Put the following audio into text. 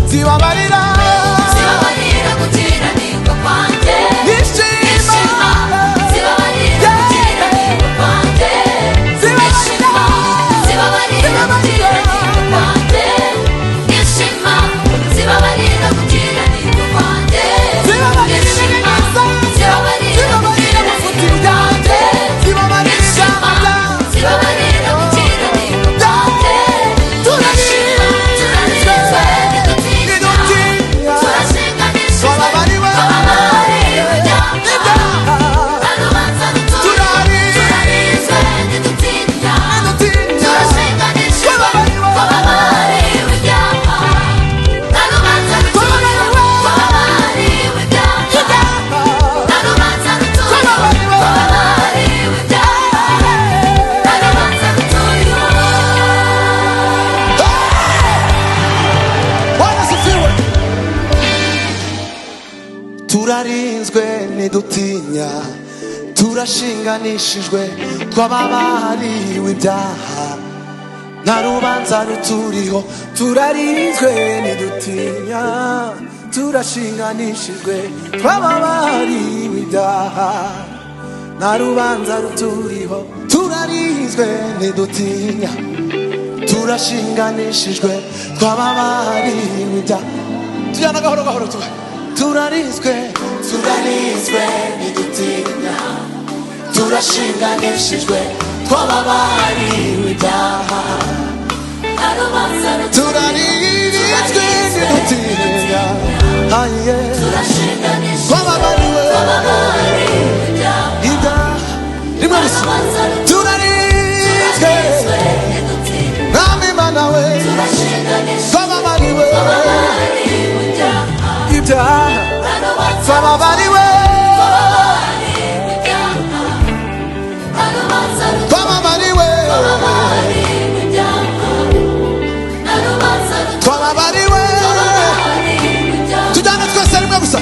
Zibabarira. Zibabarira gukiranirwa kwanjye. Ishima. Zibabarira gukiranirwa kwanjye. Zibabarira. Zibabarira gukiranirwa kwanjye. Ishima. Zibabarira gukiranirwa kwanjye. Zibabarira. Ishima. Zibabarira. Zibabarira amafuti gukiranirwa yanjye. kwanjye. Zibabarira Ishima. ibyaha. Zibabarira gukiranirwa kwanjye. Turarinzwe. Turarinzwe ntidutinya. Ntidutinya. Turashinganishijwe. Twababariwe. Twababariwe ibyaha. Ibyaha. Nta rubanza ruturiho. Turarinzwe. Turarinzwe ntidutinya. Ntidutinya. Turashinganishijwe. Twababariwe. Twababariwe ibyaha. Nta rubanza ruturiho. Twababariwe ibyaha. Nta rubanza ruturiho. Twababariwe. Twababariwe ibyaha. Nta rubanza ruturiho. Bwana asifiwe. Turarinzwe ntidutinya, turashinganishijwe, twababariwe ibyaha, nta rubanza ruturiho. Turarinzwe ntidutinya, turashinganishijwe, twababariwe ibyaha, nta rubanza ruturiho. Turarinzwe ntidutinya, turashinganishijwe, twababariwe ibyaha. Tujyana gahoro gahoro tuba. Turarinzwe, turarinzwe ntidutinya, turashinganishijwe, twababariwe ibyaha. Nta rubanza ruturiho. Turarinzwe ntidutinya, aye. Turashinganishijwe. Twababariwe Twababariwe ibyaha. ibyaha. Rimwe gusa. Turarinzwe. Turarinzwe ntidutinya. Mwami Mana we. Turashinganishijwe. Twababariwe Twababariwe ibyaha. ibyaha. Nta rubanza Twababariwe. twababariwe ibyaha. Nta rubanza Twababariwe. twababariwe ibyaha. Nta rubanza Twababariwe. twababariwe ibyaha. Tujyane twese rimwe gusa.